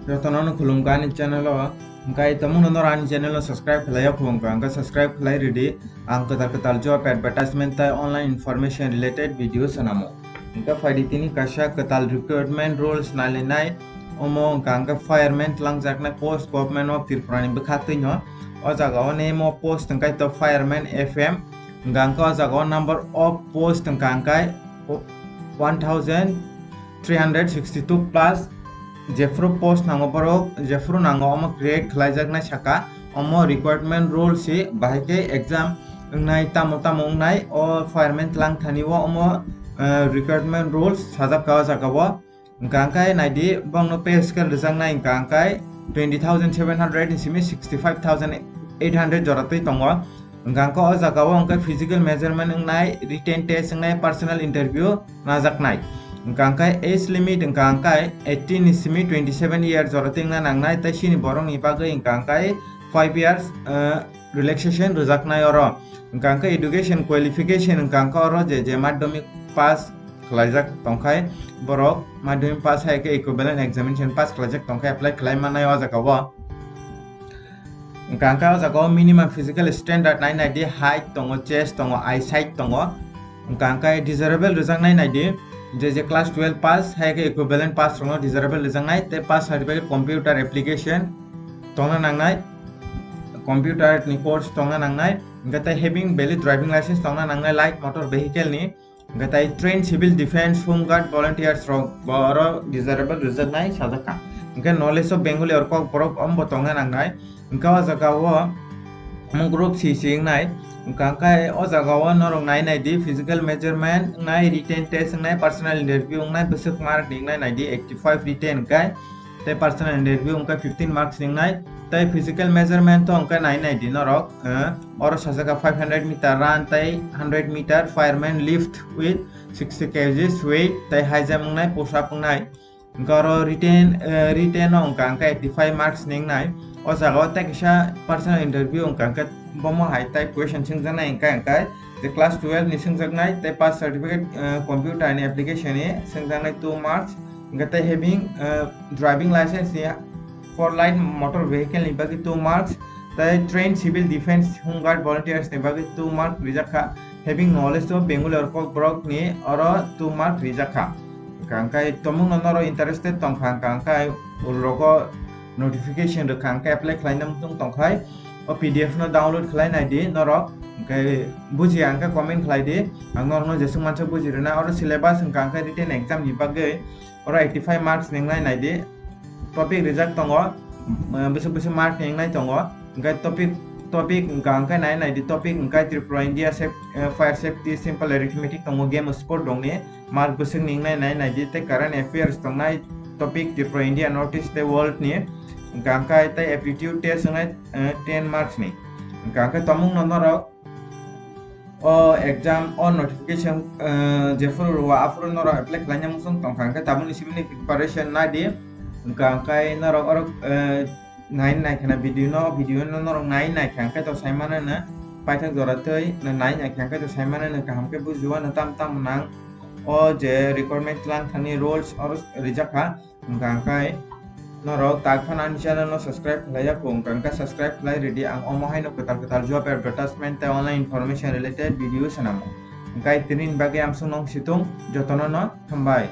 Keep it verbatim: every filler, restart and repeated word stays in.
Jotono no khulumkha ani channel o. Hwnkhe tomungno noro ani channel o subscribe khlai ya khulumkha, hwnkhe subscribe khlai ridi. Ang kwtal kwtal job advertisement tei online information related video swnamo. Hwnkhe phaidi tini kaisa kwtal recruitment rules nailainai. Omo hwnkha hwnkhe fireman twlangjaknai post government of Tripura ni bwkhaktwino. O jaga o name of post hwnkhe to fireman F M. Hwnkha hwnkhe o jaga o number of post hwnkha hwnkhe one thousand three hundred sixty-two plus. Jephru post nango borok, jephru nango omo create khlaijaknai saka. Omo recruitment rules si bahai khe exam wngnai, tamo tamo wngnai. O fireman twlang thani o omo, eh, recruitment rules sajak ka o jaga o. Hwnkha hwnkhe naidi, bongno pay scale rwjaknai hwnkha hwnkhe twenty thousand seven hundred ni simi sixty-five thousand eight hundred jora twi tongo. Hwnkha hwnkhe o jaga o hwnkhe physical measurement wngnai, written test wngnai, personal interview najaknai. Hwnkha hwnkhe age limit hwnkha hwnkhe eighteen ni simi twenty-seven year jora twi wngna nangnai, tei chini borokni bagwi hwnkha hwnkhe five years, eh, relaxation rwjaknai oro. Hwnkha hwnkhe education qualification hwnkha hwnkhe oro je, je madhyamik pass khlaijak tongkhai borok, madhyamik pass hai khe equivalent examination pass khlaijak tongkhai apply khlai mannai o jaga o. Hwnkha hwnkhe o jaga o minimum physical standard nai naidi, height tongo, chest tongo, eyesight tongo. Hwnkha hwnkhe desirable rwjaknai naidi, je je class twelve pass hai khe equivalent pass rokno desirable rwjaknai, tei pass certificate computer application tongna nangnai, computer ni course tongna nangnai, hwnkhe tei having valid driving license tongna nangnai light motor vehicle ni, hwnkhe tei trained civil defense home guard volunteers rok bo oro desirable rwjaknai sajak kha. Hwnkhe knowledge of Bengali or Kokborok ombo tongna nangnai. Hwnkhe o jaga o omo group C C wngnai. Hwnkha hwnkhe o jaga o norok nai naidi physical measurement wngnai, written test wngnai, personal interview wngnai, bwswk mark ni wngnai naidi eighty five written hwnkhe tei personal interview hwnkhe fifteen marks ni wngnai. Tei physical measurement to hwnkhe nai naidi norok, eh, oro sajak kha five hundred meter run tei hundred meter fireman lift with sixty K Gs weight tei high jump wngnai, push up wngnai. Hwnkhe oro written, eh, written o hwnkha hwnkhe eighty five marks ni wngnai. O jaga o tei kaisa personal interview hwnkha hwnkhe bomo hai tei question swngjaknai hwnkha hwnkhe je class twelve ni swngjaknai tei pass certificate, eh, computer ni application ni swngjaknai two marks. Hwnkhe tei having, eh, driving license ni four light motor vehicle ni bagwi two marks, tei trained civil defense home guard volunteers ni bagwi two mark rijak kha. Having knowledge of Bengali or Kokborok ni oro two mark rijak kha. Hwnkha hwnkhe tomungno norok interested tongkha hwnkha hwnkhe ulrogo notification rwkha hwnkhe apply khlaina muchung tongkhai o P D F no download khlai naidi norok, hwnkhe bujiya hwnkhe comment khlaidi, ang norokno jeswk mansa buji rwna. Oro syllabus hwnkha hwnkhe written exam ni bagwi oro eighty five marks ni wngnai naidi. Topic rijak tongo, eh, bwswk bwswk mark ni wngnai tongo. Hwnkhe topic, topic hwnkha hwnkhe nai naidi, topic hwnkhe Tripura India saf-, eh, fire safety, simple arithmetic tongo, game sport rokni mark bwswk ni wngnai nai naidi, tei current affairs tongnai topic Tripura India, North East tei world ni. Hwnkha hwnkhe tei aptitude test wngnai, eh, ten marks ni. Hwnkha hwnkhe tomungno norok o exam o notification, eh, jephuru rwo aphuru norok apply khlaina muchung tongkha, hwnkhe tabukni simini preparation naidi. Hwnkha hwnkhe norok oro, eh, nai naikha na video no, video no norok nai naikha hwnkhe to sai mano no paithak jora twi nai naikha hwnkhe to sai mano no kaham khe bujio no tam tam nang o je recruitment twlang thani rules oro rijak kha. Hwnkha hwnkhe norok tak phano ani channel no subscribe khlai ya kho, hwnkha hwnkhe subscribe khlai ridi, ang omo haino kwtal kwtal job advertisement tei online information related video swnamo. Hwnkhe tini ni bagwi amsong nong situng, jotono no hambai.